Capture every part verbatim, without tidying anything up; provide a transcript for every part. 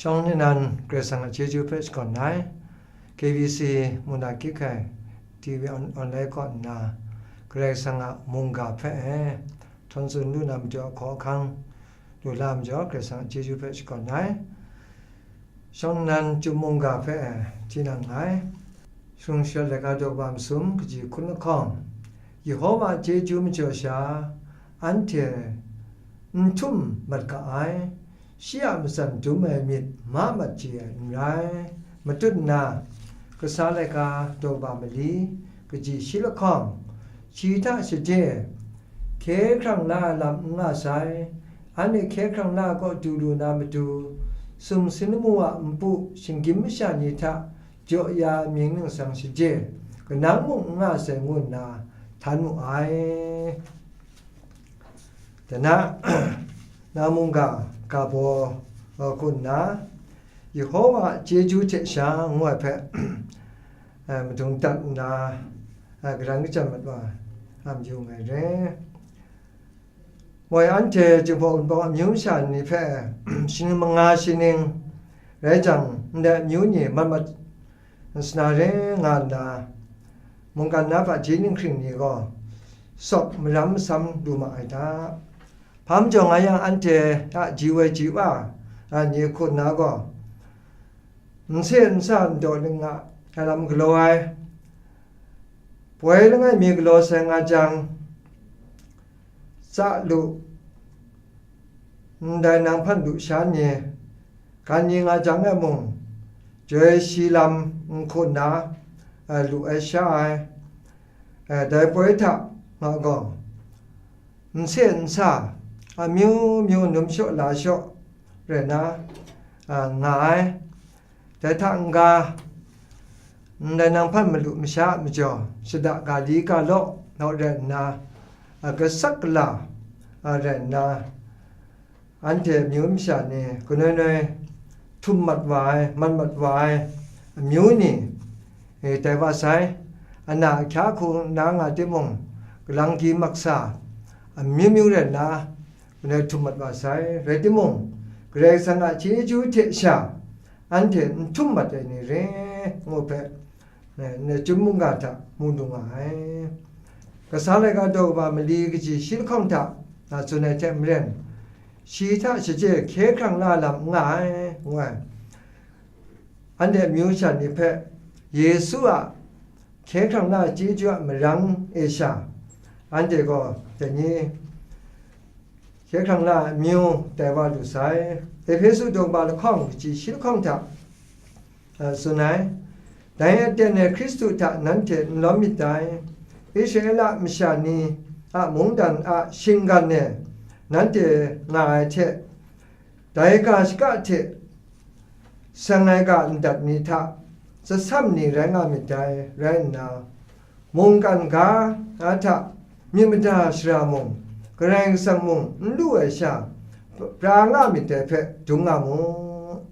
Shawng nnan Karai Kasang a chyeju hpe shakawn ai, K B C Muna Kik Hkai T V on, online kaw nna, Karai Kasang a mungga hpe e, htawn tsun lu na majaw, hkaw hkang lu la majaw, Karai Kasang a chyeju hpe shakawn ai. Shawng nnan Chyum mungga hpe e, tinang ngai, Shakawn Laika daw kaba masum kaji hkun lahkawng, Yehova a chyeju majaw sha, anhte n htum mat ga ai, shi a matsan dum ai myit ma mat chye ai n rai. Matut nna, kasa laika daw kaba mali kaji shi lahkawng, shi hta shaje, hkye hkrang la ai lam n nga sai, anhte hkye hkrang la ai kaw du lu na matu, sumsing lamu a npu shinggyim masha ni hta jaw ya ai mying ningsang shaje, kanang mung n nga sai ngu nna htan mu ai. Dana, na mungga ga baw, uh, hku nna, Yehova a chyeju hte sha ngu ai hpe, uh, madung dat nna, uh, garan kachyan mat wa, a mayu ai re. Moi anhte Jinghpaw Wunpawng amyu masha ni hpe, shining manga shining rai jang, ndai amyu ni mat mat, Nsana re nga nna, mungkan na hpaji ninghkring ni gaw, sawk maram masam lu ma ai ta. Hpa majaw nga yang, anhte a ji woi ji wa ai ni hkun na gaw, nse nsa ndaw ning nga ai lam galaw ai, poi langai mi galaw sai nga jang, tsa lu, ndai nang hpan lu sha ni, gan ni nga jang e mung, joi shi lam n hku nna, a, lu ai sha ai, a, dai poi hta nga gaw, nse nsa, amyu myu num shaw la shaw rai na, a, nga ai. Dai hta n-ga, ndai nang hpan malu masha a majaw, shada ga li ga law naw rai nna, a, kasak kala, a, rai nna, anhte amyu masha ni kanoi noi htum mat wa ai, mat mat wa ai amyu ni, e, tai wa sai, ana ahkya hku na nga timung, kalang gi maksa, amyu myu rai nna, kanoi htum mat wa sai. Rai timung, Karai Kasang a chyeju hte sha, anhte n htum mat ai ni re, ngu hpe, e, ndai Chyum mungga hta mu lu nga ai. Kasa laika daw kaba mali kaji shi lahkawng hta, a, tsun ai hte maren, shi hta shaje hkye hkrang la lam n nga ai, ngu ai. Anhte amyu sha ni hpe Yesu a hkye hkrang la ai chyeju a marang e sha, anhte gaw dai ni hkye hkrang la ai amyu tai wa lu sai. Ehpesu daw kaba lahkawng kaji shi lahkawng hta, a, tsun ai. Dai aten e Hkristu hta nanhte n lawm myit dai. Israela masha ni a mungdan a shinggan e nanhte nga ai hte, dai ga shaka hte seng ai ga ndat ni hta, tsasam ni rai nga myit dai, rai nna, mungkan ga a hta myit mada shara mung, Karai Kasang mung n lu ai sha, pra nga myit dai hpe dum nga mu.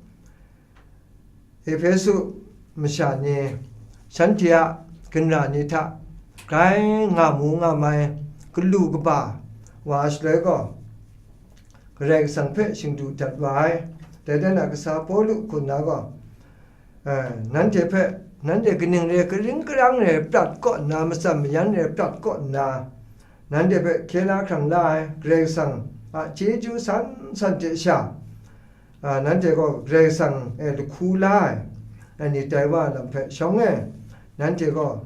Ehpesu masha ni, shanhte a ginra ni hta grai nga mu nga mai, galu kaba wa shaloi gaw, Karai Kasang hpe shingdu dat wa ai. Dai dan a, kasa Pawlu hku nna gaw, eh, nanhte hpe, nanhte kaning re, karing karang re prat kaw nna, matsan mayan re prat kaw nna, nanhte hpe hkye la hkrang la ai Karai Kasang a chyeju san san hte sha, a, nanhte gaw Karai Kasang e lahku la ai, ai ni tai wa ai lam hpe shawng e, nanhte gaw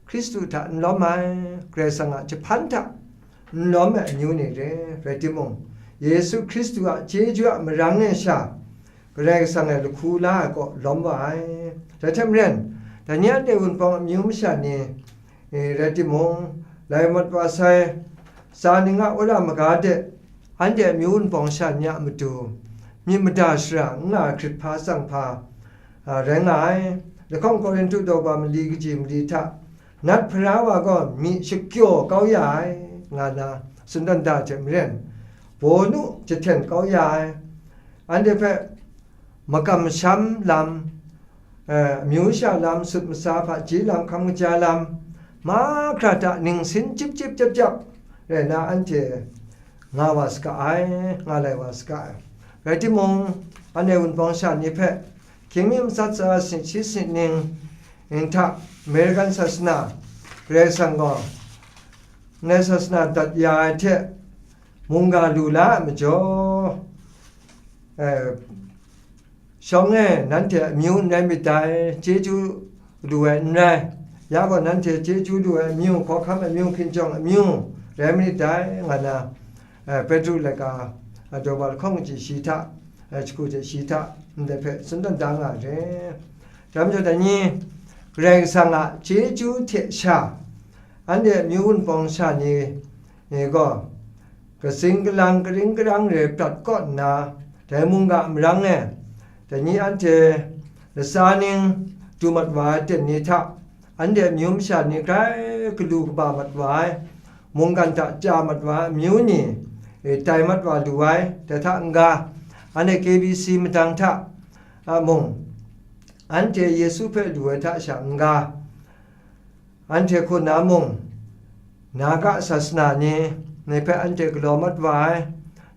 Hkristu hta n lawm ai, Karai Kasang a jahpan hta n lawm ai amyu ni re, rai timung, Yesu Hkristu a chyeju a marang e sha, Karai Kasang e lahku la ai kaw lawm wa ai. Dai hte maren, dai ni a de wunpawng amyu masha ni, e, rai timung, lai mat wa sai, tsa ning a wora maga de, anhte amyu wunpawng sha ni a matu, myit mada shara n nga ai hkrit hpa tsang hpa, a, rai nga ai. Lahkawng Korinhtu daw kaba mali kaji mali hta, nat hpara wa gaw myi shakyaw kau ya ai, nga na tsun dan da hte maren, bawnu jahten kau ya ai, anhte hpe makam masham lam, eh, amyu sha lam, sut masa hpaji lam, hkam kaja lam, mahkra hta ningsin chyip chyip jep jep rai na, anhte nga wa saga ai, nga lai wa saga ai. Rai timung, anhte wunpawng sha ni hpe hkying mi matsat tsa singhti singning hta American sasana Karai Kasang gaw ndai sasana dat ya ai hte mungga lu la ai majaw, eh, shawng e nanhte amyu n rai myit dai, chyeju lu ai n rai, ya gaw nanhte chyeju lu ai amyu, hkawhkam amyu, hkinjawng amyu rai myit dai, nga na, eh, Petru laika, eh, daw wa lahkawng kaji shi hta, eh, jahku hte shi hta, ndai hpe tsun tawn da nga ai re. Dai majaw dai ni, Karai Kasang a chyeju hte sha, anhte amyu wunpawng sha ni, e gaw, katsing kalang karing karang re prat kaw nna, dai mungga marang e, dai ni anhte latsa ning du mat wa ai aten ni hta, anhte amyu masha ni grai galu kaba mat wa ai, mungkan hta chya mat wa ai amyu ni, e, tai mat wa lu ai, dai hta n-ga, anhte K B C madang hta a mung, anhte Yesu hpe lu ai hta sha n-ga, anhte hku na mung, Naga sasana ni, ni hpe anhte galaw mat wa ai,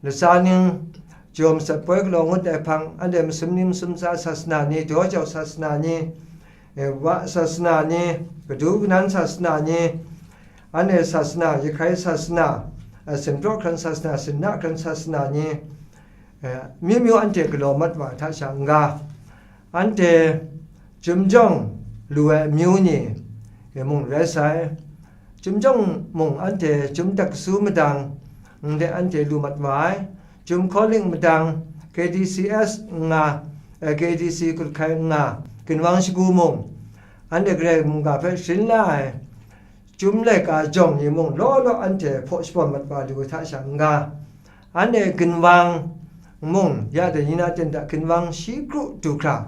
latsa ning, jaw matsat poi galaw ngut ai hpang, anhte masum ni masum tsa sasana ni, daw jau sasana ni, e, wa sasana ni, kadu kanan sasana ni, anhte sasana, Yehkrai sasana, e, sinpraw hkran sasana, sinna hkran sasana ni, e, myu myu anhte galaw mat wa ai hta sha n-ga, anhte chyum jawng lu ai amyu ni, e, mung rai sai. Chyum jawng mung anhte chyum dat kasu madang, ndai anhte lu mat wa ai. Chyum hkawling madang, K D C S n-ga, eh, K D C hkut hkai n-ga, ginwang shagu mung, anhte Karai mungga hpe sharin la ai. Chyum laika jawng ni mung law law anhte hpaw shabawn mat wa lu ai hta sha n-ga, anhte ginwang mung, ya dai ni na ten hta ginwang shi kru du hkra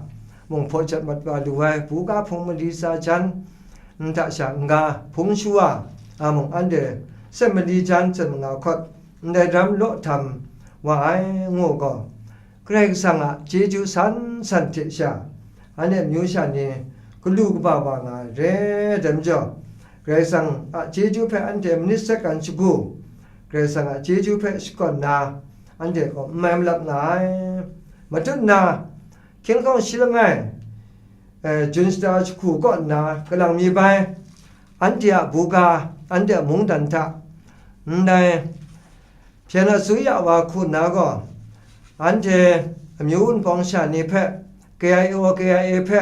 mung hpaw jat mat wa lu ai, buga hpung mali tsa jan nta sha n-ga, hpung shawa a mung anhte sep mali jan tsen manga hkawt ndai ram law htam wa ai, ngu gaw, Karai Kasang a chyeju san san hte sha, anhte amyu sha ni galu kaba wa nga ai re ai majaw, Karai Kasang a chyeju hpe anhte manit sat kan shagu, Karai Kasang a chyeju hpe shakawn na, anhte gaw n mai malap nga ai. Matut na, hkying hkawng shi langai, eh, Jun shata jahku kaw nna kalang mi bai, anhte a buga, anhte a mungdan hta, ndai hpyen a sui ya wa hku nna gaw, anhte amyu wunpawng sha ni hpe, K I O, K I A hpe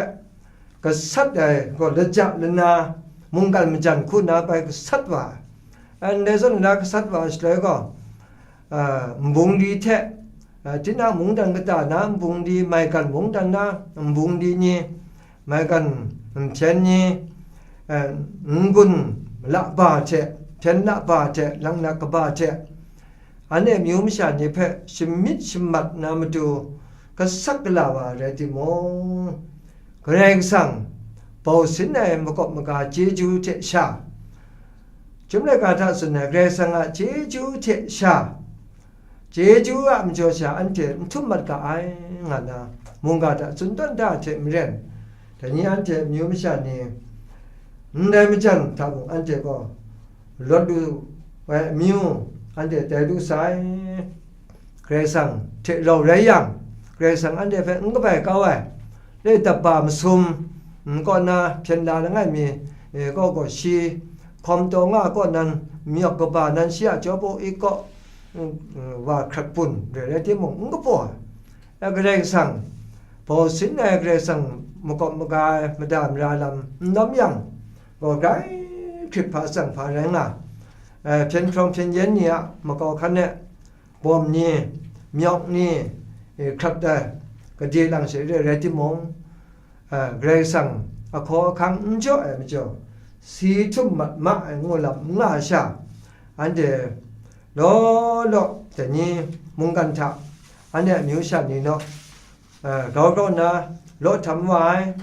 gasat ai gaw, laja lana mungkan majan hku nna bai gasat wa ai. Ndai zawn nna gasat wa ai shaloi gaw, a, nbungli hte, a, tinang mungdan kata na nbungli, maigan mungdan na nbungli ni, maigan nhpyen ni, a, n-gun laba hte, hpyen laba hte, langnak kaba hte, anhte amyu masha ni hpe shamyit shamat na matu gasat gala wa ai rai timung, Karai Kasang bau sin ai makawp maga chyeju hte sha, Chyum laika hta tsun ai Karai Kasang a chyeju hte sha, chyeju a majaw sha anhte n htum mat ga ai, nga na mungga hta tsun tawn da hte maren, dai ni anhte amyu masha ni ndai majan hta mung anhte gaw lawt lu ai amyu anhte tai lu sai. Karai Kasang hte rau rai yang, Karai Kasang anhte hpe n kabai kau ai, le daba masum, n kaw na hpyen la langai mi, e, kaw gaw shi, hkawm taw nga kaw nan, myawk kaba nan shi a jaw paw ik kaw, n, wa hkrat bun rai rai timung, n kapaw ai. E, Karai Kasang, bau sin ai Karai Kasang makawp maga ai mada mara lam n lawm yang, gaw grai hkrit hpa tsang hpa rai nga, e, hpyen hprawng hpyen yen ni a makau hkan e, bawm ni, myawk ni, e, hkrat ai, gade lang she re rai timung, a, Karai Kasang ahkaw ahkang n jaw ai majaw, si htum mat ma ai ngu lam n nga ai sha, anhte law law dai ni mungkan hta, anhte amyu sha ni naw, a, grau grau nna law htam wa ai,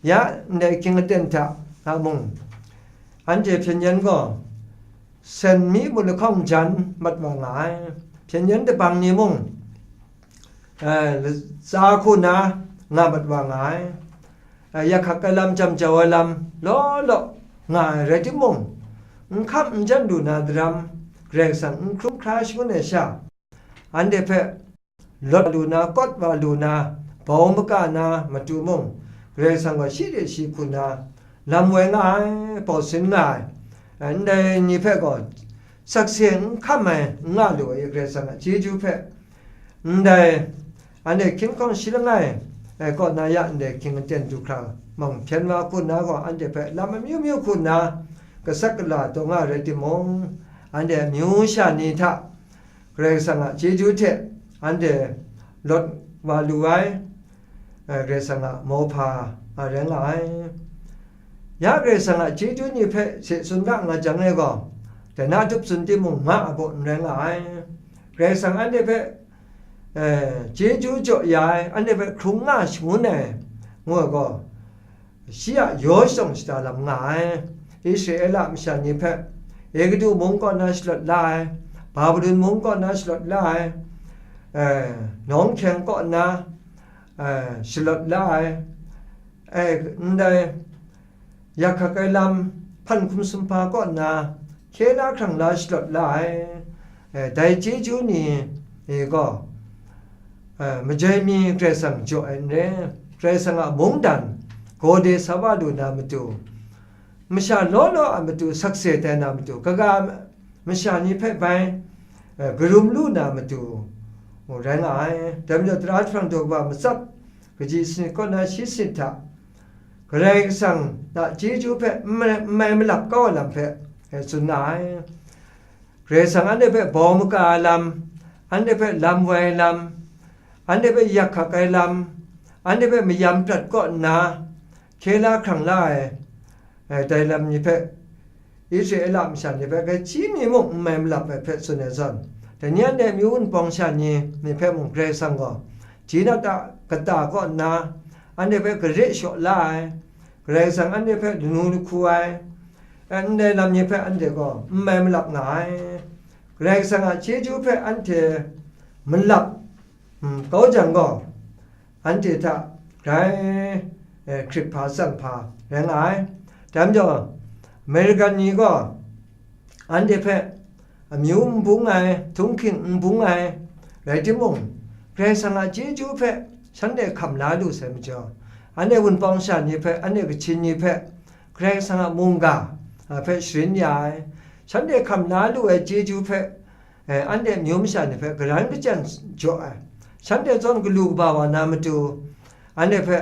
ya ndai hkying aten hta a mung, anhte hpyen yen gaw, sen mi mut lahkawng jan mat wa nga ai. Hpyen yen dabang ni mung, eh, tsa hku na nga mat wa nga ai. Eh, yahkak ai lam, jam jau ai lam law law nga ai rai timung, n hkam n jan lu na daram, Karai Kasang n hkrum hkra shangun ai sha, anhte hpe lawt lu na, kawt wa lu na, bau maka na matu mung, Karai Kasang gaw shi de shi hku na lam woi nga ai, bau sin nga ai. Ndai ni hpe gaw sakse n hkam ai, n nga lu ai, Karai Kasang a chyeju hpe. Ndai, anhte hkying hkawng shi langai, e, kaw na ya ndai hkying aten du hkra, mung hpyen wa hku nna gaw, anhte hpe lam amyu myu hku nna, gasat gala taw nga ai rai timung, anhte amyu sha ni hta Karai Kasang a chyeju hte anhte lawt wa lu ai, e, Karai Kasang a mauhpa, a, rai nga ai. Ya Karai Kasang a chyeju ni hpe se tsun ga nga jang e gaw, dai na tup tsun timung, nga a baw n rai nga ai. Karai Kasang anhte hpe, e, chyeju jaw ya ai, anhte hpe hkrung nga shangun ai, ngu ai gaw, shi a yaw shadawn shada lam nga ai. Israela masha ni hpe Egutu mung kaw na shalawt la ai, Babilon mung kaw na shalawt la ai, e, nawng hkyeng kaw na, e, shalawt la ai, e, ndai, yak hkak ai lam, hpan hkum sumhpa kaw nna, hkye la hkrang la shalawt la ai, e, dai chyeju ni, e, gaw, e, majai mi Karai Kasang jaw ai n rai, Karai Kasang a mungdan, gawde sa wa lu na matu, masha law law a matu sakse tai na matu, kaga masha ni hpe bai, e, karum lu na matu, rai nga ai. Dai majaw, Tara jahprang daw kaba matsat, kaji sanit kaw na shi sanit hta, Karai Kasang a chyeju hpe n mai, n mai malap kau ai lam hpe, e, tsun nga ai. Karai Kasang anhte hpe bau maka ai lam, anhte hpe lam woi ai lam, anhte hpe yak hkak ai lam, anhte hpe mayam prat kaw nna, hkye la hkrang la ai, e, dai lam ni hpe, Israela masha ni hpe grai hti mi mung n mai malap ai hpe tsun ai zawn, dai ni anhte amyu wunpawng sha ni, ni hpe mung Karai Kasang gaw, hti nat a kata kaw nna, anhte hpe gare shaw la ai, Karai Kasang anhte hpe lanu lahku ai, e, ndai lam ni hpe anhte gaw n mai malap nga ai. Karai Kasang a chyeju hpe anhte malap, mm, kau jang gaw, anhte hta grai, e, hkrit hpa tsang hpa rai nga ai. Dai majaw, American ni gaw anhte hpe amyu n bung ai, htunghking n bung ai, rai timung, Karai Kasang a chyeju hpe shanhte hkam la lu sai majaw, anhte wunpawng sha ni hpe, anhte kachin ni hpe, Karai Kasang a mungga, a, hpe sharin ya ai, shanhte hkam la lu ai chyeju hpe, e, anhte amyu masha ni hpe garan kachyan jaw ai, shanhte zawn galu kaba wa na matu, anhte hpe,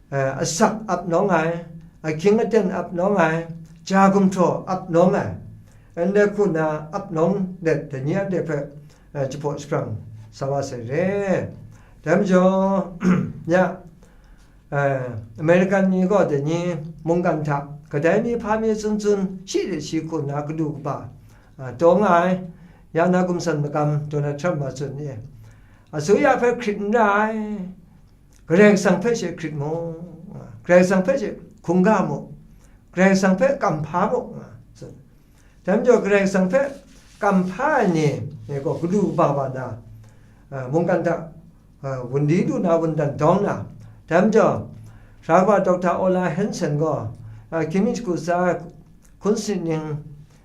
e, asak ap nawng ai, ahkying aten ap nawng ai, ja gumhpraw ap nawng ai, ndai hku na ap nawng let dai ni anhte hpe, e, jahpaw jahprang sa wa sai re. Dai majaw, ya, e, American ni gaw dai ni mungkan hta kadai mi hpa mi tsun tsun, shi de shi hku na galu kaba, a, taw nga ai, ya na gumsan magam Donald Trump a tsun ni, asuya hpe hkrit n ra ai, Karai Kasang hpe she hkrit mu, Karai Kasang hpe she hkungga mu, Karai Kasang hpe kamhpa mu, nga tsun. Dai majaw Karai Kasang hpe kamhpa ai ni, ni gaw galu kaba wa na, a, mungkan hta, a, wunli lu na wundan dawng na, dai majaw, Sara kaba Doctor Ola Hansen gaw, a, hkying mi shagu tsa hkun sanit ning,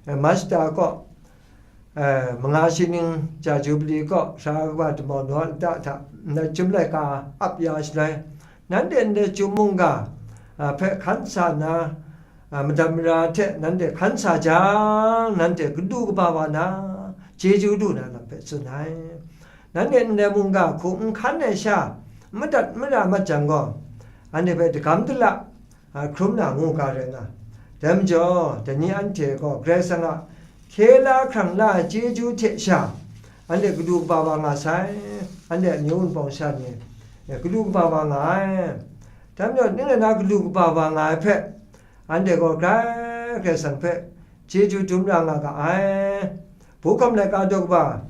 a, Mazda kaw, e, manga shi ning ja Jubili kaw Sara kaba damau naw lata hta ndai chyum laika ap ya shaloi, nanhte ndai chyum mungga, a, hpe hkan sa nna, a, madat mara hte nanhte hkan sa jang, nanhte galu kaba wa na, chyeju lu na lam hpe tsun ai. Nanhte ndai mungga hku n hkan ai sha, n madat n mara mat jang gaw, anhte hpe dagam dala, a, hkrum na ngu ga rai nga. Dai majaw, dai ni anhte gaw Karai Kasang a hkye la hkrang la ai chyeju hte sha, anhte galu kaba wa nga sai, anhte amyu wunpawng sha ni, e, galu kaba wa nga ai. Dai majaw, ning rai na galu kaba wa nga ai hpe, anhte gaw grai Karai Kasang hpe chyeju dum ra nga ga ai. Bukham laika daw kaba,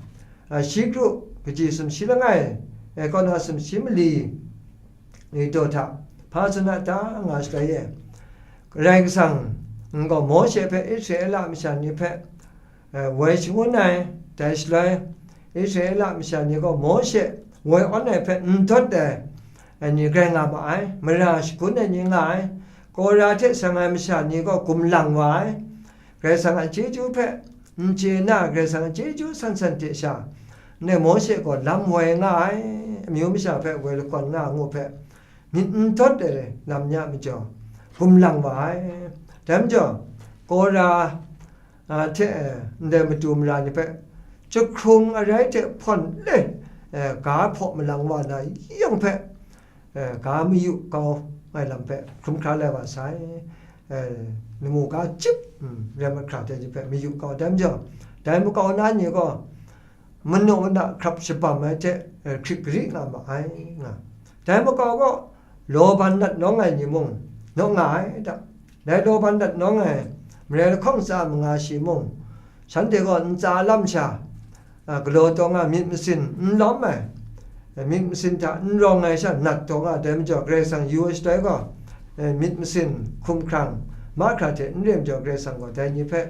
a, shi kru kaji sumshi langai, e, kaw na sumshi mali, ni daw hta hpa tsun a ta nga shaloi e, Karai Kasang gaw Mawshe hpe Israela masha ni hpe, e, woi shangun ai, dai shaloi Israela masha ni gaw Mawshe woi awn ai hpe n dawt ai, e, ni grai nga ma ai, mara shagun ai ni nga ai, Kora hte seng ai masha ni gaw gumlang wa ai, Karai Kasang a chyeju hpe n chye na, Karai Kasang a chyeju san san hte sha, Ndai Mawshe gaw lam woi nga ai, amyu masha hpe woi lakawn nga ai ngu hpe, myit n dawt ai lam ni a majaw, gumlang wa ai. Dai majaw, Kora, a, hte, e, ndai matu mara ni hpe, jahkrung arai hte hpawn le, e, ga hpaw malang wa na yawng hpe, e, ga mayu kau ai lam hpe hkrum hkra lai wa sai. E, lamu ga chyip, mm, rai mat hkra hte ni hpe mayu kau. Dai majaw, dai makau na ni gaw, manaw mada hkrap shabam ai hte, e, hkrit gari nga ma ai, nga. Dai makau gaw, Laban nat nawng ai ni mung, naw nga ai da. Dai Laban nat nawng ai, marai lahkawng tsa manga shi mung, shanhte gaw ntsa lam sha, a, galaw taw nga myit masin n lawm ai, myit masin hta n rawng ai sha nat taw nga, dai majaw Karai Kasang yu ai shaloi gaw, e, myit masin hkum hkrang mahkra hte n re majaw Karai Kasang gaw dai ni hpe,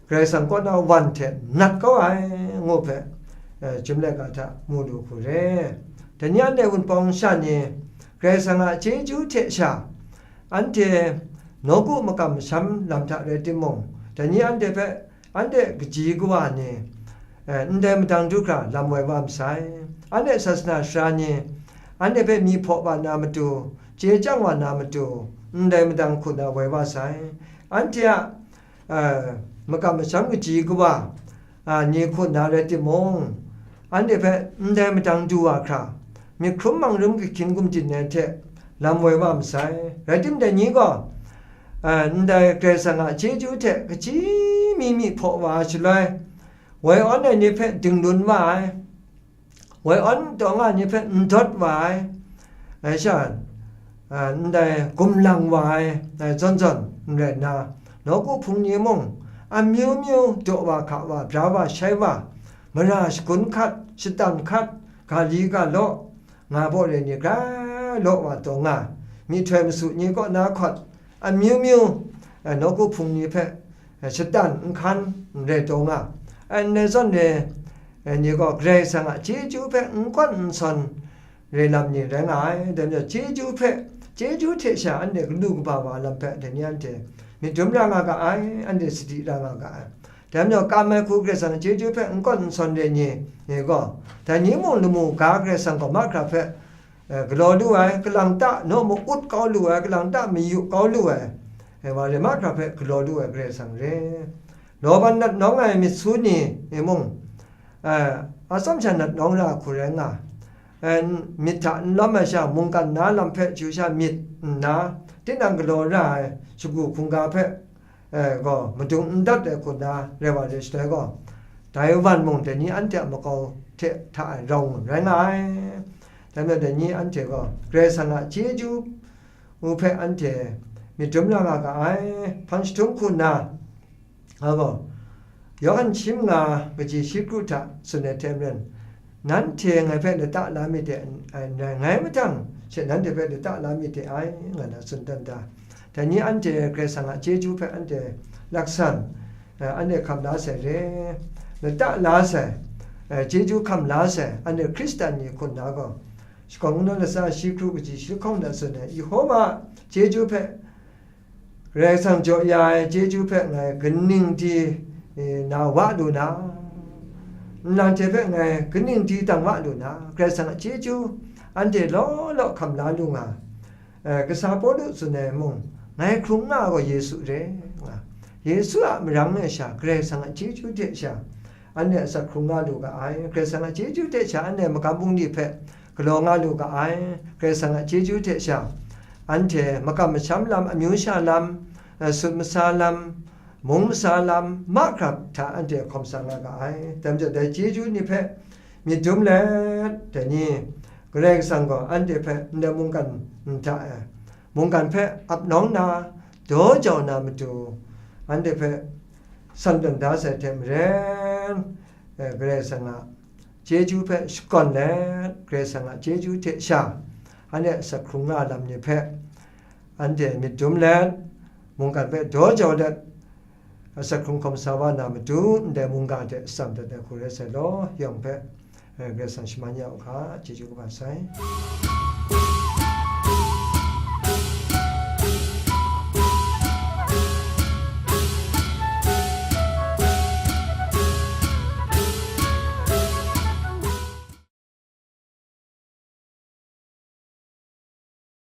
Karai Kasang kaw na wan hte nat kau ai, ngu hpe, e, chyum laika hta mu lu hku re. Dai ni anhte Wunpawng sha ni, Karai Kasang a chyeju hte sha, anhte nawku makam masham lam hta rai timung, dai ni anhte hpe, anhte kaji kawa ni, e, ndai madang du hkra lam woi wa masai. Anhte sasana sara ni, anhte hpe mi hpaw wa na matu, chye chyang wa na matu, ndai madang hku na woi wa sai. Anhte a, a, makam masham kaji kawa, a, ni hku na rai timung, anhte hpe ndai madang du wa hkra, myit hkrum mangnum kahkyin gumdin ai hte lam woi wa masai. Rai timung, dai ni gaw, a, ndai Karai Kasang a chyeju hte kaji mi mi hpaw wa ai shaloi, woi awn ai ni hpe dinglun wa ai, woi awn taw nga ni hpe n dawt wa ai, ai sha, a, ndai gumlang wa ai, ai zawn zawn n rai nna, nawku hpung ni mung, amyu myu daw wa, hka wa, bra wa, shai wa, mara shagun hkat, shatan hkat, ga li ga law, nga baw re ni grai law wa taw nga, myihtoi masu ni kaw na hkawt, amyu myu, a, nawku hpung ni hpe, a, shatan n hkan n rai taw nga, a, ndai zawn re, a, ni gaw Karai Kasang a chyeju hpe n kawn n sawn re lam ni rai nga ai. Dai majaw, chyeju hpe, chyeju hte sha anhte galu kaba wa lam hpe, dai ni anhte myit dum ra nga ga ai, anhte sadi ra nga ga ai. Dai majaw, kam ai hku Karai Kasang chyeju hpe n kawn n sawn re ni, ni gaw, dai ni mung lamu ga Karai Kasang gaw mahkra hpe, e, galaw lu ai, kalang ta naw ma-ut kau lu ai, kalang ta mayu kau lu ai, e, wa rai mahkra hpe galaw lu ai Karai Kasang re. Laban nat nawng ai myit su ni e mung, e, atsawm sha nat nawng ra hku rai nga, e, myit hta n lawm ai sha mungkan na lam hpe chyu sha myit nna, tinang galaw ra ai shagu hkungga hpe, e, gaw madung n dat ai hku na rai wa re shaloi gaw, dai wan mung dai ni anhte a makau hte hta e rau ngun rai nga ai. Dai majaw dai ni anhte gaw Karai Kasang a chyeju hpe anhte myit dum la nga ga ai. Hpan jahtum hku nna, a gaw, Yawhan shi manga kaji shi kru hta tsun ai hte maren, nanhte ngai hpe lata la myit de, n-, ai, n rai, ngai mahtang she nanhte hpe lata la myit de ai, nga na tsun dan da. Dai ni anhte Karai Kasang a chyeju hpe anhte laksan, eh, anhte hkam la sai re, lata la sai, eh, chyeju hkam la sai, anhte Hkristan ni hkun na gaw, shakawn kungdawn latsa shi kru kaji shi lahkawng hta tsun ai, Yehova chyeju hpe, Karai Kasang jaw ya ai chyeju hpe ngai kaning di, eh, na wa lu na, nlang hte hpe ngai kaning di dang wa lu na, Karai Kasang a chyeju anhte law law hkam la lu nga, eh, kasa Pawlu tsun ai mung, ngai hkrung nga ai gaw Yesu re, nga. Yesu a marang e sha, Karai Kasang a chyeju hte sha, anhte asak hkrung nga lu ga ai. Karai Kasang a chyeju hte sha anhte magam bungli hpe galaw nga lu ga ai. Karai Kasang a chyeju hte sha, anhte makam masham lam, amyu sha lam, eh, sut masa lam, mung masa lam, mahkra hta anhte hkawm sa nga ga ai. Dai majaw, dai chyeju ni hpe myit dum let, dai ni Karai Kasang gaw anhte hpe ndai mungkan nta e, mungkan hpe ap nawng na, daw jau na matu, anhte hpe san tawn da sai hte maren, eh, Karai Kasang a chyeju hpe shakawn let, Karai Kasang a chyeju hte sha, anhte asak hkrung nga lam ni hpe, anhte myit dum let, mungkan hpe daw jau let, asak hkrung hkawm sa wa na matu, ndai mungga hte atsam dat ai hku rai sai law, yawng hpe, eh, Karai Kasang shaman ya u hka, chyeju kaba sai.